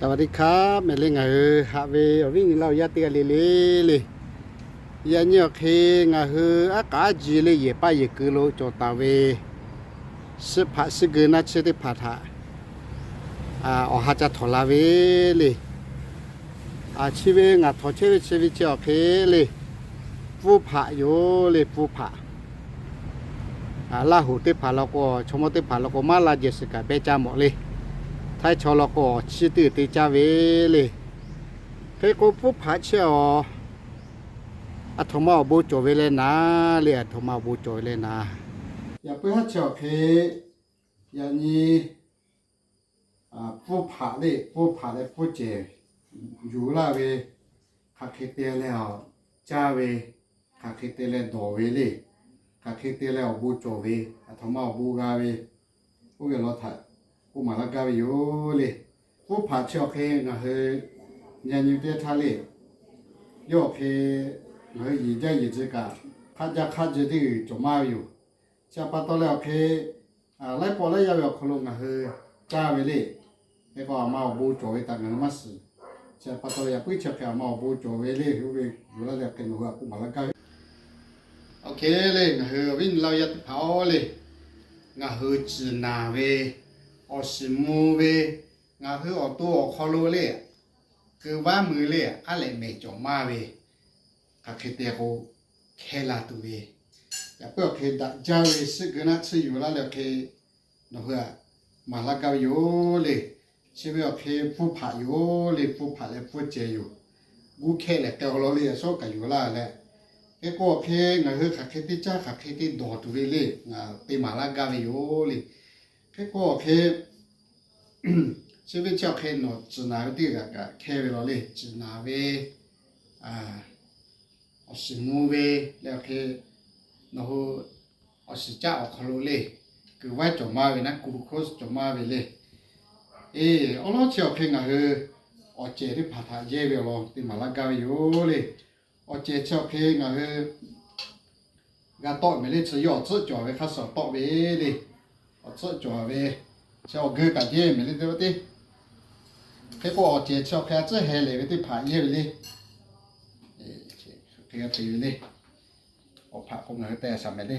สวัสดีครับ mehˍ le ngaˬ hui haꞈ ve awˬ viˉ nyi laˇ awˬ yaˇ teˇ g'aˇ le le le. Yaꞈ nyi awˬ hk'e ngaˬ hui aˉ k'aˉ ji le yehˬ paˆ yehˬ keu lo cawˬ taˍ ve suhˆ hpaꞈ suhˆ geu naˇ chiˇ teˇ hpaˍ htaꞈ awˬ ha ca htawnˍ la ve le. Chi ve ngaˬ htawnˍ chehˇ ve chi ve chi awˬ hk'e le, pfuhˇ hpaꞈ yoˬ le, pfuhˇ hpaꞈ. Laˇ hoˍ teˇ hpaˍ law k'o, chaw mawˇ teˇ hpaˍ law k'o, maˇ la jehˬ shiˍ kaꞈ pehˇ caˇ mawˬ le. Htaiˇ chaw law k'o, awˬ chiˇ teˇ te caˇ ve le. Hk'e k'o, pfuhˇ hpaꞈ chi awˬ, aˬ htoꞈ ma awˬ bon cawˬ ve leh naˍ le, aˬ htoꞈ ma awˬ bon cawˬ ve leh naˍ. Yaꞈ puiˉ haˉ chi awˬ hk'e, yaꞈ nyi pfuhˇ hpaꞈ le, pfuhˇ hpaꞈ leh pfuhˇ cehˬ yuˬ laˇ ve, hk'aˬ hk'e te leh awˬ caˇ ve, hk'aˬ hk'e te leh dawˬ ve le, hk'aˬ hk'e te leh awˬ bon cawˬ ve, aˬ htoꞈ ma awˬ bon g'a ve, oˇ ve awˬ lawn htaꞈ k'oˆ maˍ laˇ gaˇ ve yoˬ le. Pfuhˇ hpaꞈ chi awˬ hk'e ngaˬ hui yaꞈ nyi teˇ htaˇ le, yawˇ awˬ hk'e ngaˬ hui yeˬ jaˇ yeˬ tcuh kaꞈ, hk'aˆ jaˇ hk'aˆ jeh teˇ g'uiˬ cawˬ maˇ ve yoˬ. Chi pa taw leh awˬ hk'e laiˉ pawˆ laiˉ yaˇ ve awˬ hk'aw lo ngaˬ hui caˇ ve le. Hk'e k'o, aˬ ma awˬ bon cawˬ ve htaꞈ ngaˬ hui maˇ shiˍ. Chi pa taw leh yaꞈ puiˉ chi awˬ hk'e aˬ ma awˬ bon cawˬ ve le, oˇ ve yuˬ laˇ leh hk'e ngaˬ hui aꞈ k'oˆ maˍ laˇ gaˇ ve. Awˬ hk'e le, ngaˬ hui awˬ viˉ nyi laˇ yaˇ teˇ hpaˍ-oˬ le, ngaˬ hui ciˬ naˍ ve, awˬ shiˍ mvuh ve, ngaˬ hui awˬ to awˬ hk'aw lo le, keu vaˉ mui le, aˉ lehꞈ mehˍ cawˬ maˇ ve, hk'aˬ hk'e te k'o, hkehˇ la tuˬ ve, yaꞈ puiˉ awˬ hk'e daꞈ jaˇ ve suhˆ geu naˇ chiˇ yuˬ laˇ leh awˬ hk'e nawˬ hui aꞈ maˍ laˇ gaˇ ve yoˬ le. Chi ve awˬ hk'e pfuhˇ hpaꞈ yoˬ le, pfuhˇ hpaꞈ leh pfuhˇ cehˬ yoˬ. Guˇ hkehˇ lehˬ k'ai awˬ lawn le, a sawˉ kaꞈ yuˬ laˇ leh, hk'e k'o awˬ hk'e ngaˬ hui hk'aˬ hk'e teˇ caˇ hk'aˬ hk'e teˇ dawˬ tuˬ ve le, ngaˬ te maˍ laˇ gaˇ ve yoˬ le. Hk'e k'o awˬ hk'e chi ve chi awˬ hk'e nawˬ ciˬ naˍ ve teˇ g'aˇ kaꞈ hkehˇ ve law le, ciˬ naˍ ve, awˬ shiˍ mvuh ve leh awˬ hk'e nawˬ hui awˬ shiˍ caˆ awˬ hk'aw lo le, kuiˬ vaiˉ cawˬ maˇ ve naˉ, glucose cawˬ maˇ ve le. Eˬ, awˉ lawˉ chi awˬ hk'e ngaˬ hui awˬ cehˬ teˇ hpaˍ htaꞈ yehˇ ve awˬ lawn te maˍ laˇ gaˇ ve yoˬ le. Awˬ cehˬ chi awˬ hk'e ngaˬ hui g'a tawˆ mehˍ le, chi yawˇ awˬ tcuhˆ cawˬ ve hk'a shuˍ tawˆ ve le. Awˬ tcuhˆ cawˬ ve, chi awˬ geu kaꞈ jehˇ mehˍ le teˇ teˇ. Hk'e k'o awˬ cehˬ chi awˬ hk'e a tcuhˉ heh lehˬ ve teˇ hpaˍ yehˇ ve le. Hk'e g'a te ve le. Awˬ hpaꞈ k'o ngaˬ hui te shaˍ mehˍ le.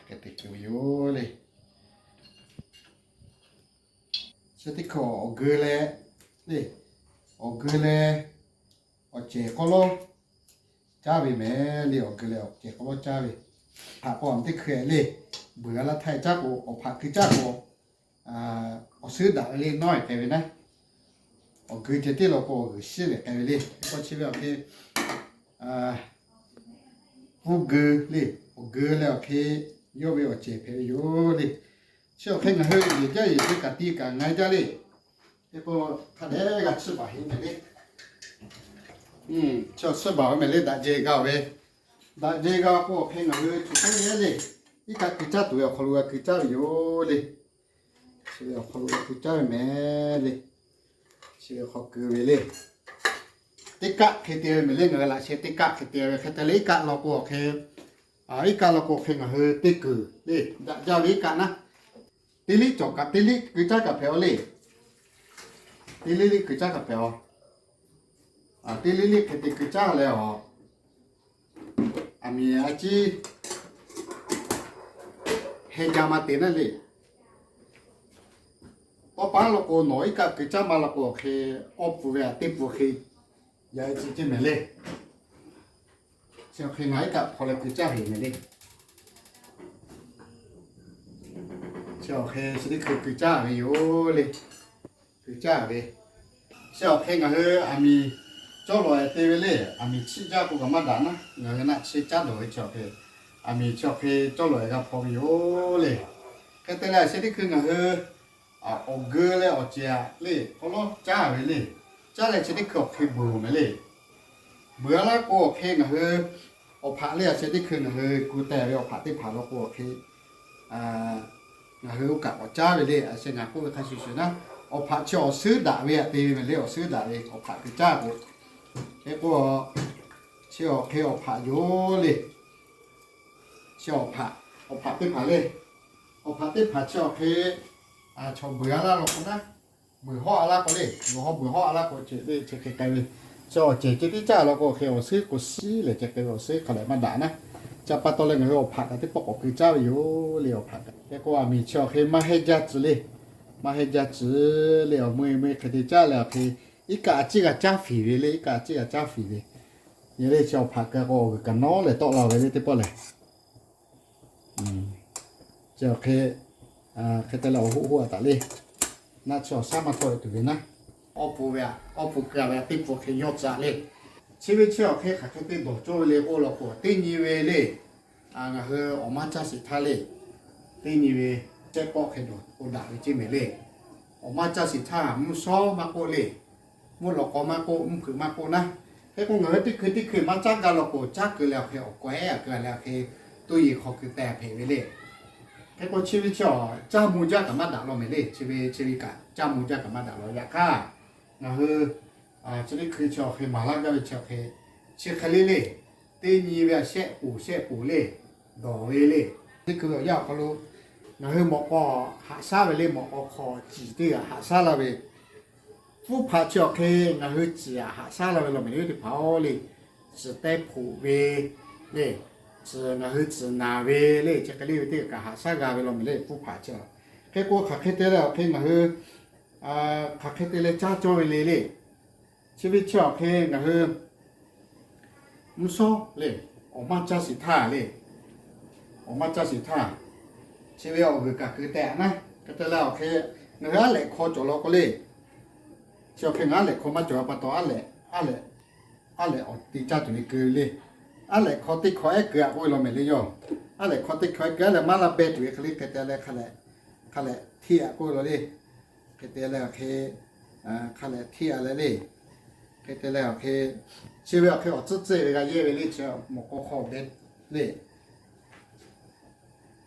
Hk'e te kuˬ ve yoˬ le. Chi teˇ hkui awˬ geu leh le, awˬ geu leh awˬ cehˬ k'aw lawˉ caˇ ve mehˍ le, awˬ geu leh awˬ cehˬ k'aw lawˉ caˇ ve. Hpaꞈ k'o aˬ teˇ hkui le, buˬ g'a laˇ htaˇ caˉ k'o, awˬ hpaꞈ keu caˇ k'o, awˬ suhˉ daꞈ ve le nawˇ k'ai ve naˉ. Awˬ geu ceh tiˉ law k'o awˬ g'uiˬ shiˉ leh k'ai ve le. K'o chi ve awˬ hk'e pfuhˇ geu le, awˬ geu leh awˬ hk'e yawˇ ve awˬ cehˬ hpehꞈ ve yoˬ le. Chi awˬ hk'e ngaˬ hui yeˬ jaˇ yeˬ te kaꞈ ti kaꞈ nga jaˇ le. Hk'e k'o hk'a dehꞈ g'a chiˇ baˬ heˆ mehˍ le. Chi awˬ suhˉ baˬ ve mehˍ le, daꞈ jeh g'a ve. Daꞈ jeh g'a k'o awˬ hk'e ngaˬ hui tuˬ k'aˉ yehˇ le. Iˉ kaˆ keu caˇ tuˬ ve awˬ hk'aw lo g'a keu caˇ ve yoˬ le. Chi ve awˬ hk'aw lo g'a keu caˇ ve mehˍ le. Chi ve hk'aw keu ve le. Teˇ kaˆ hk'e te ve mehˍ le, ngaˬ hui laꞈ sheh teˇ kaˆ hk'e te ve hk'e te le, iˉ kaˆ law k'o awˬ hk'e, iˉ kaˆ law k'o awˬ hk'e ngaˬ hui teˇ kuiˬ le, daꞈ jaˇ ve iˉ kaˆ naˉ. Teˇ liˇ cawˬ kaꞈ teˇ liˇ keu caˇ kaꞈ hpehꞈ-aw le. Teˇ liˇ liˇ keu caˇ kaꞈ hpehꞈ-aw. Teˇ liˇ liˇ hk'e te keu caˇ leh-aˬ, aˬ miˍ a ciˉ heh ja ma te naˉ le. Tawˇ pa law k'o nawˬ iˉ kaˆ keu caˇ ma law k'o awˬ hk'e, awˇ pfuhˍ ve aꞈ teˇ pfuhˍ hk'e yaꞈ-e ci ceˇ mehˍ le. Chi awˬ hk'e ngaˬ iˉ kaˆ hpaw leh keu caˇ ve mehˍ le. Chi awˬ hk'e chi teˇ hkui keu caˇ ve yoˬ le. Keu caˇ ve, chi awˬ hk'e ngaˬ hui aˬ miˍ cawˇ lawˬ-e te ve le. Aˬ miˍ chiˆ jaˇ k'o kaꞈ maˇ daꞈ naˉ, ngaˬ hui naˆ chi caˉ dawˬ ve chi awˬ hk'e, aˬ miˍ chi awˬ hk'e cawˇ lawˬ-e g'a hpaw ve yoˬ le. Hk'e te leh chi teˇ hkui ngaˬ hui awˬ geu leh awˬ cehˬ le k'aw lawˉ caˇ ve le. Caˇ leh chi teˇ hkui awˬ hk'e beuˬ mehˍ le. Beuˬ-a laˇ k'o awˬ hk'e ngaˬ hui awˬ hpaꞈ le, a sheh teˇ hkui ngaˬ hui ku teh ve awˬ hpaꞈ teˇ hpaˍ law k'o awˬ hk'e, ngaˬ hui oˇ kaꞈ k'awꞈ caˇ ve le. A sheh ngaˬ k'oˆ ve hk'a shuˍ shuˍ naˉ, awˬ hpaꞈ chi awˬ suhˉ daꞈ ve aꞈ te ve mehˍ le. Awˬ suhˉ daꞈ ve awˬ hpaꞈ keu caˇ k'o, hk'e k'o, chi awˬ hk'e awˬ hpaꞈ yoˬ le. Chi awˬ hpaꞈ, awˬ hpaꞈ teˇ hpaˍ le. Awˬ hpaꞈ teˇ hpaˍ chi awˬ hk'e Chaw beuˬ a laˇ law k'o naˉ, beuˬ hawˆ a laˇ k'o le, beuˬ hawˆ beuˬ hawˆ a laˇ k'o ceh le, chi hk'e k'ai ve. Chi awˬ cehˬ ceh tiˉ caˇ law k'o hk'e awˬ suhˉ k'o suhˉ lehˬ ceh k'ai ve awˬ suhˉ hk'a lehˬ maˇ daꞈ naˉ. Chi pa taw leh ngaˬ hui awˬ hpaꞈ kaꞈ teˇ pawˆ k'awꞈ keu caˇ ve yoˬ le. Awˬ hpaꞈ kaꞈ hk'e k'o a miˬ chi awˬ hk'e maˇ hehnˇ jaˇ tcuh le. Maˇ hehnˇ jaˇ tcuh le, awˬ meuˇ meuˇ hk'e te caˇ leh awˬ hk'e iˉ kaˆ a ciˉ g'a caˇ fiˍ ve le, iˉ kaˆ a ciˉ g'a caˇ fiˍ ve. Yehˬ le chi awˬ hpaꞈ kaꞈ k'o awˬ g'uiˬ kaꞈ nawˉ leh tawˆ la ve le teˇ pawˆ lehˬ. Chi awˬ hk'e, hk'e te leh awˬ hoˆ hoˆ a taˍ le. Naˆ chi awˬ shaˉ maˇ tawˆ e tuˬ ve naˉ. Awˬ pon ve a, awˬ pon keu a ve a teˇ pon hk'e yawˇ tcuh le. Chi ve chi awˬ hk'e hk'aˬ hk'e te dawˬ cawˇ ve le k'oˆ law k'o, teˇ nyi ve le, ngaˬ hui awˬ maˇ caˇ sheˍ htaˇ le, teˇ nyi ve cehˇ pawˆ hk'e dawˬ k'o daꞈ ve ceˇ mehˍ le. Awˬ maˇ caˇ sheˍ htaˇ mvuhˇ shawˉ maˇ k'oˆ le, mvuhˇ lawꞈ k'aw maˇ k'oˆ, mvuhˇ hpeuꞈ maˇ k'oˆ naˉ. Hk'e k'o ngaˬ hui teˇ hkui teˇ hkui maˇ caˉ gaˇ law k'o, caˉ keu leh awˬ hk'e awˬ kawehˉ a keu leh awˬ hk'e toˇ yeˬ hk'aw keu teh hpehꞈ ve le. Hk'e k'o chi ve chi awˬ caˇ mvuh jaˇ kaꞈ maˇ daꞈ law mehˍ le. Chi ve chi ve kaꞈ caˇ mvuh jaˇ kaꞈ maˇ daꞈ law. Yaꞈ hk'aˇ ngaˬ hui chi teˇ hkui chi awˬ hk'e maˍ laˇ gaˇ ve chi awˬ hk'e, chi hk'e le le, teˇ nyi ve a shehˆ poˍ shehˆ poˍ le, dawˬ ve le. Teˇ hkui ve awˬ yanˇ awˬ hk'aw lo ngaˬ hui mawꞈ k'aw haꞈ shaˉ ve le, mawꞈ k'aw hk'aw ciˬ teˇ g'aˇ haꞈ shaˉ laˇ ve, pfuhˇ hpaꞈ chi awˬ hk'e ngaˬ hui ciˬ a haꞈ shaˉ laˇ ve law mehˍ le teˇ hpaˍ-oˬ le. Ciˬ teh hpoꞈ ve le, ciˬ ngaˬ hui ciˬ naˍ ve le, chi hk'e le ve teˇ g'aˇ kaꞈ haꞈ shaˉ g'a ve law mehˍ le pfuhˇ hpaꞈ chi. Hk'e k'o hk'aˬ hk'e te leh awˬ hk'e ngaˬ hui hk'aˬ hk'e te leh caˇ cawˇ ve le le. Chi ve chi awˬ hk'e ngaˬ hui mvuhˇ shawˉ le, awˬ maˇ caˇ sheˍ htaˇ le, awˬ maˇ caˇ sheˍ htaˇ, chi ve awˬ g'uiˬ kaꞈ keu teh a naˉ. Hk'e te leh awˬ hk'e ngaˬ hui aˉ lehꞈ hk'aw cawˬ law k'o le, chi awˬ hk'e ngaˬ aˉ lehꞈ hk'aw maˇ cawˬ pa taw aˉ lehꞈ, aˉ lehꞈ, aˉ lehꞈ awˬ te caˇ tuˬ ve keu le. Aˉ lehꞈ hk'aw teˇ hkawˇ ehˉ keu a k'oˆ ve law mehˍ le yoˬ. Aˉ lehꞈ hk'aw teˇ hkawˇ ehˉ keu a leh maˇ laˇ beh tuˬ ve hk'e le hk'e te leh hk'a lehꞈ, hk'a lehꞈ hteˇ a k'oˆ ve law le. Hk'e te leh awˬ hk'e, hk'a lehꞈ hteˇ a leh le. Hk'e te leh awˬ hk'e, chi ve awˬ hk'e awˬ tcuhˉ tcuhˉ ve g'a yehˇ ve le, chi mawꞈ k'aw hk'aw beh le.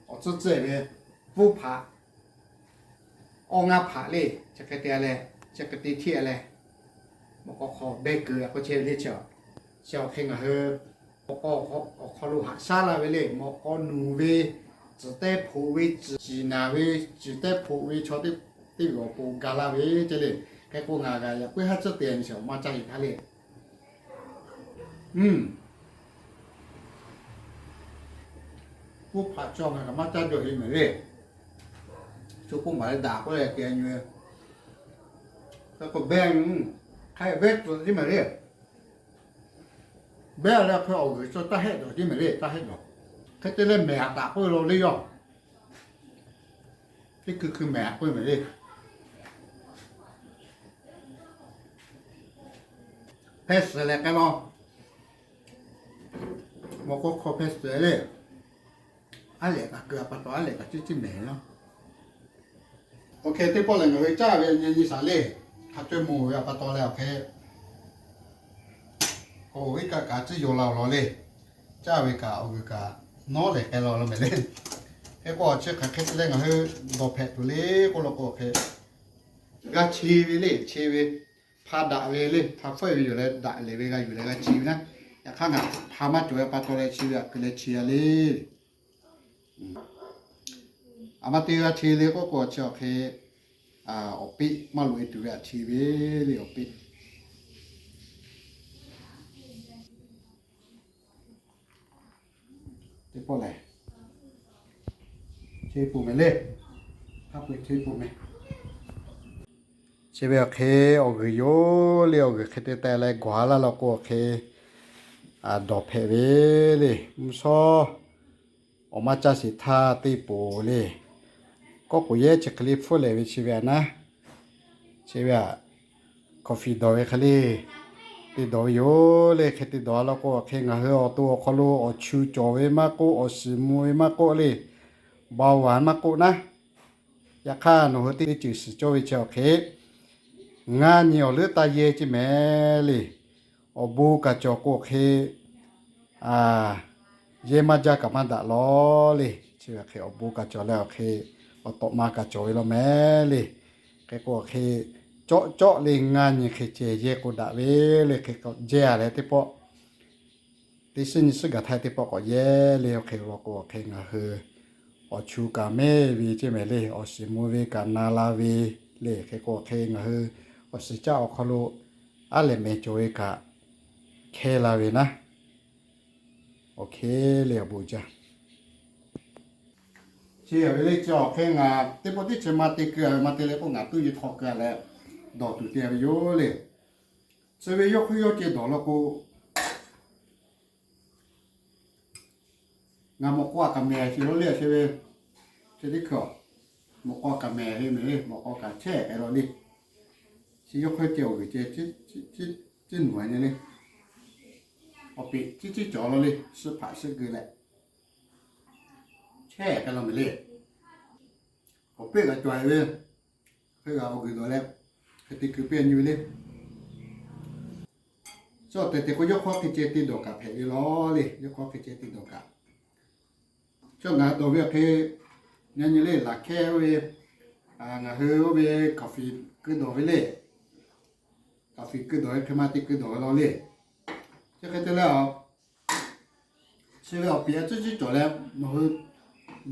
Awˬ tcuhˉ tcuhˉ ve pfuhˇ hpaꞈ awˇ ngaˇ hpaꞈ le, chi hk'e te leh, chi hk'e te hteˇ a leh, mawꞈ k'aw hk'aw beh keu a k'oˆ chehˇ ve le chi. Chi awˬ hk'e ngaˬ hui mawꞈ k'aw awˬ hk'aw lo haꞈ shaˉ laˇ ve le, mawꞈ k'aw nuˬ ve, ciˬ teh hpoꞈ ve, ciˬ naˍ ve, ciˬ teh hpoꞈ ve chaw teˇ, teˇ g'aˇ awˬ pon ga laˇ ve ceˇ le. Hk'e k'o ngaˬ g'a yaꞈ puiˉ haˉ tcuhˉ te a nyi chi awˬ maˇ caˇ sheˍ htaˇ le. Pfuhˇ hpaꞈ chaw ngaˬ kaꞈ maˇ caˇ jaw heˆ mehˍ le. Chaw k'oˆ maˍ leh daꞈ k'oˆ leh te a nyi ve, hk'e k'o beh, hk'a beh tcuh teˇ mehˍ le. Beh a leh hk'e awˬ g'uiˬ chaw taˇ hehˆ dawˬ teˇ mehˍ le, taˇ hehˆ dawˬ. Hk'e te leh mehˍ a taˍ k'oˆ ve law le yoˬ. Teˇ hkui hkui mehˍ a k'oˆ ve mehˍ le. Hpehˇ suhˍ leh k'ai law. Mawꞈ k'aw hk'aw hpehˇ suhˍ le. Aˉ lehꞈ kaꞈ keu a pa taw aˉ lehꞈ kaꞈ ciˉ ciˉ mehˍ laˇ. Oˇ hk'e teˇ pawˆ lehˬ ngaˬ hui caˇ ve nyi nyi shaˍ le. Hk'a caweh moˬ ve a pa taw leh awˬ hk'e k'o iˉ kaˆ kaꞈ ciˉ yaw la awˬ lawn le. Caˇ ve kaꞈ awˬ g'uiˬ kaꞈ nawˉ lehˬ k'ai law law mehˍ le. Hk'e k'o chi hk'aˬ hk'e te leh ngaˬ hui dawˬ hpehꞈ tuˬ le k'oˆ law k'o hk'e g'a che ve le, che ve, hpa daꞈ ve le, hpa hpfuhˇ ve yoˬ leh daꞈ lehˬ ve g'a yuˬ leh g'a che ve naˉ. Yaꞈ hk'aˇ ngaˬ hpa maˇ cawˬ ve pa taw leh chi ve aꞈ keu leh che a le. A ma te g'a che le k'oˆ k'o chi awˬ hk'e awˬ peˆ maˇ loꞈ e tuˬ ve aꞈ che ve le awˬ peˆ. Teˇ pawˆ lehˬ, che peuˬ mehˍ le. Hk'a peu-eˬ che peuˬ mehˍ. Chi ve awˬ hk'e awˬ g'uiˬ yoˬ le, awˬ g'uiˬ hk'e te teh leh gawˬ a laˇ law k'o awˬ hk'e dawˬ hpehꞈ ve le. Mvuhˇ shawˉ awˬ maˇ caˇ sheˍ htaˇ teˇ poˍ le. Kawˆ k'oˍ yehˇ chi hk'e le hpfuhˇ lehˬ ve chi ve aꞈ naˉ. Chi ve aꞈ coffee dawˬ ve hk'e le te dawˬ ve yoˬ le. Hk'e te dawˬ a law k'o awˬ hk'e ngaˬ hui awˬ to awˬ hk'aw lo awˬ chu cawˬ ve maˇ k'oˆ, awˬ shiˍ mvuh ve maˇ k'oˆ le, เบาหวาน maˇ k'oˆ naˉ. Yaꞈ hk'aˇ nawˬ hui teˇ ceuˬ shiˍ cawˇ ve chi awˬ hk'e ngaˇ nyi awˬ leuˉ taˇ yehˇ ceˇ mehˍ le. Awˬ bon kaꞈ cawˬ k'o awˬ hk'e yehˇ maˇ jaˇ kaꞈ maˇ daꞈ law le. Chi ve awˬ hk'e awˬ bon kaꞈ cawˬ leh awˬ hk'e awˬ tawꞈ ma kaꞈ cawˬ ve law mehˍ le. Hk'e k'o awˬ hk'e cawˆ cawˆ le ngaˇ nyi hk'e ceh yehˇ k'o daꞈ ve le. Hk'e k'o jehˇ a leh teˇ pawˆ teˇ shiˉ nyi shiˉ gaˬ htaˇ teˇ pawˆ k'awꞈ yehˇ le. Awˬ hk'e law k'o awˬ hk'e ngaˬ hui awˬ chu kaꞈ mehˉ ve ceˇ mehˍ le, awˬ shiˍ mvuh ve kaꞈ na la ve le. Hk'e k'o hk'e ngaˬ hui awˬ shiˍ caˆ awˬ hk'aw lo aˉ lehˬ mehˍ cawˬ ve kaꞈ hkehˇ la ve naˉ. Awˬ hk'e le awˬ bon jaˇ. Chi ve le chi awˬ hk'e ngaˬ teˇ pawˆ tiˉ chi ma te keu a ve ma te le k'o ngaˬ tuˇ yeˇ htaw keu a leh dawˬ tuˬ te ve yoˬ le. Chi ve yawˇ hk'oˆ yawˇ ceh dawˬ law k'o, ngaˬ mawꞈ k'aw kaꞈ mehˍ sheˍ lo le chi ve, chi teˇ hkui a, mawꞈ k'aw kaꞈ mehˍ ve mehˍ le, mawꞈ k'aw kaꞈ chehˇ k'ai law le. Chi yawˇ hk'oˆ ceh awˬ g'uiˬ ceh, ciˉ nuˬ a nyi le. Awˬ peꞈ ciˉ ciˉ cawˬ law le, suhˆ hpaꞈ suhˆ geu leh chehˇ k'ai law mehˍ le. Awˬ peˆ kaꞈ cawˬ ve, hk'e g'a awˬ g'uiˬ dawˬ leh, hk'e te keu piˇ a nyi ve le. Chi awˬ tehˬ te k'o yawˇ hk'aw hk'e ceh te dawˬ kaꞈ hpehꞈ ve law le, yawˇ hk'aw hk'e ceh te dawˬ kaꞈ. Chi ngaˬ dawˬ ve awˬ hk'e nyi nyi le, laꞈ hkehˇ oˇ ve, ngaˬ hui oˇ ve kaˍfiˍ keu dawˬ ve le. Kaˍfiˍ keu dawˬ ve hk'e ma te keu dawˬ ve law le. Chi hk'e te leh a, chi ve awˬ peꞈ a ciˉ ciˉ cawˬ leh nawˬ hui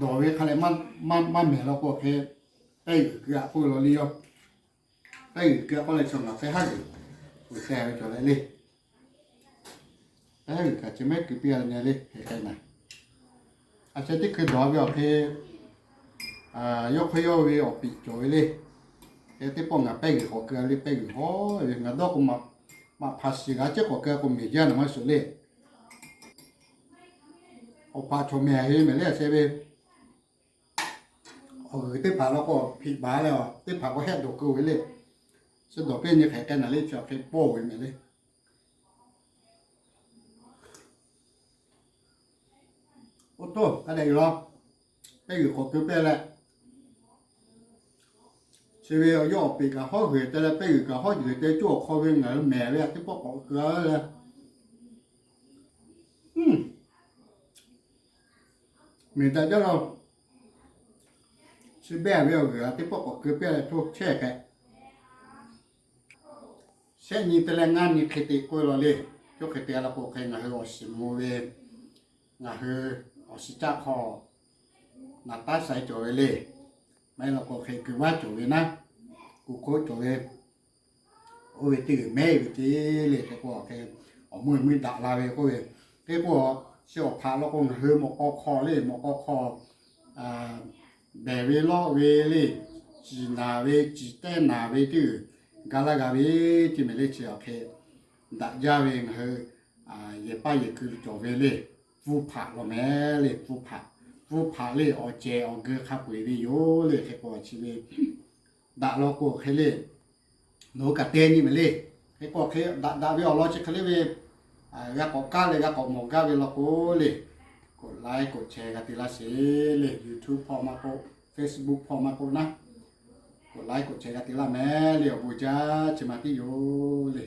dawˬ ve hk'a leh maˇ mehˍ law k'o hk'e, pehˇ g'uiˬ keu a k'oˆ ve law le yoˬ. Pehˇ g'uiˬ keu a k'oˆ leh chaw ngaˬ pehˇ haˉ g'uiˬ uiˍ te ve cawˬ leh le. Pehˇ haˉ g'uiˬ kaꞈ chi mehˉ keu piˇ a nyi le hk'e k'ai naˬ. A chehˇ teˇ hkui dawˬ ve awˬ hk'e, yawˇ hk'oˆ yawˇ ve awˬ peꞈ cawˬ ve le. Hk'e teˇ pawˆ ngaˬ pehˇ g'uiˬ k'awꞈ keu a le, pehˇ g'uiˬ hawˉ ve ngaˬ dawˇ k'o, maꞈ hpaˍ shiˍ g'a ceˉ k'awꞈ keu a k'o mehˍ jaˇ naˬ maˇ shuˍ le. Awˬ hpaꞈ chaw mehˍ ve mehˍ le a chehˇ ve, awˬ g'uiˬ teˇ hpaˍ law k'o hpiꞈ baˬ leh teˇ hpaˍ k'o hehˆ dawˬ keu ve le. Chi dawˬ piˇ nyi hk'e k'ai naˬ le chi awˬ hk'e pawˇ ve mehˍ le. Oˇ toˇ a leh g'uiˬ law, pehˇ g'uiˬ k'awꞈ keu piˇ leh, chi ve yawˇ awˬ peꞈ kaꞈ hawˉ g'uiˬ te leh pehˇ g'uiˬ kaꞈ hawˉ g'uiˬ te, coˇ awˬ hk'aw ve ngaˬ hui mehˍ ve a teˇ pawˆ k'awꞈ keu a le. Mehˍ daꞈ jaˇ law. Chi behˇ ve awˬ g'uiˬ a teˇ pawˆ k'awꞈ keu piˇ leh hto chehˇ hk'e, shehˆ nyi te leh ngaˇ nyi hk'e te k'oˆ law le. Coˇ hk'e te law k'o hk'e ngaˬ hui awˬ shiˍ mvuh ve, ngaˬ hui awˬ shiˍ caˆ hk'aw naˍ taˉ sai cawˬ ve le. Maˇ heˆ law k'o hk'e kuiˬ vaˇ cawˬ ve naˉ, kuˬ hk'oˆ cawˬ ve, oˇ ve teˇ g'uiˬ mehˉ ve te le hk'e k'o hk'e, awˬ mvuhˇ miˬ daꞈ la ve k'oˆ ve, hk'e k'o, chi awˬ hpaꞈ law k'o ngaˬ hui mawꞈ k'aw hk'aw le, mawꞈ k'aw hk'aw behˬ ve lawˆ ve le, ciˬ naˬ ve ciˬ tehˇ naˬ ve teˇ g'uiˬ ga laˇ g'a ve, teˇ mehˍ le chi awˬ hk'e daꞈ jaˇ ve ngaˬ hui yehˬ paˇ yehˬ keu cawˬ ve le. Pfuhˇ hpaꞈ law mehˍ le, pfuhˇ hpaꞈ, pfuhˇ hpaꞈ le awˬ cehˬ awˬ geu hk'a peu-eˬ ve yoˬ le. Hk'e k'o chi ve daꞈ law k'o hk'e le, nawˬ hui kaꞈ te nyi mehˍ le. Hk'e k'o hk'e daꞈ daꞈ ve awˬ lawn chi hk'e le ve, g'a k'awꞈ kaˇ leh g'a k'awꞈ mawˬ gaˇ ve law k'o le, กดไลค์ กดแชร์ g'a te laˇ sheˍ le. YouTube hpawˇ maˇ k'oˆ, Facebook hpawˇ maˇ k'oˆ naˉ, กดไลค์ กดแชร์ g'a te laˇ mehˍ le. Awˬ bon jaˇ, chi ma tiˉ yoˬ le.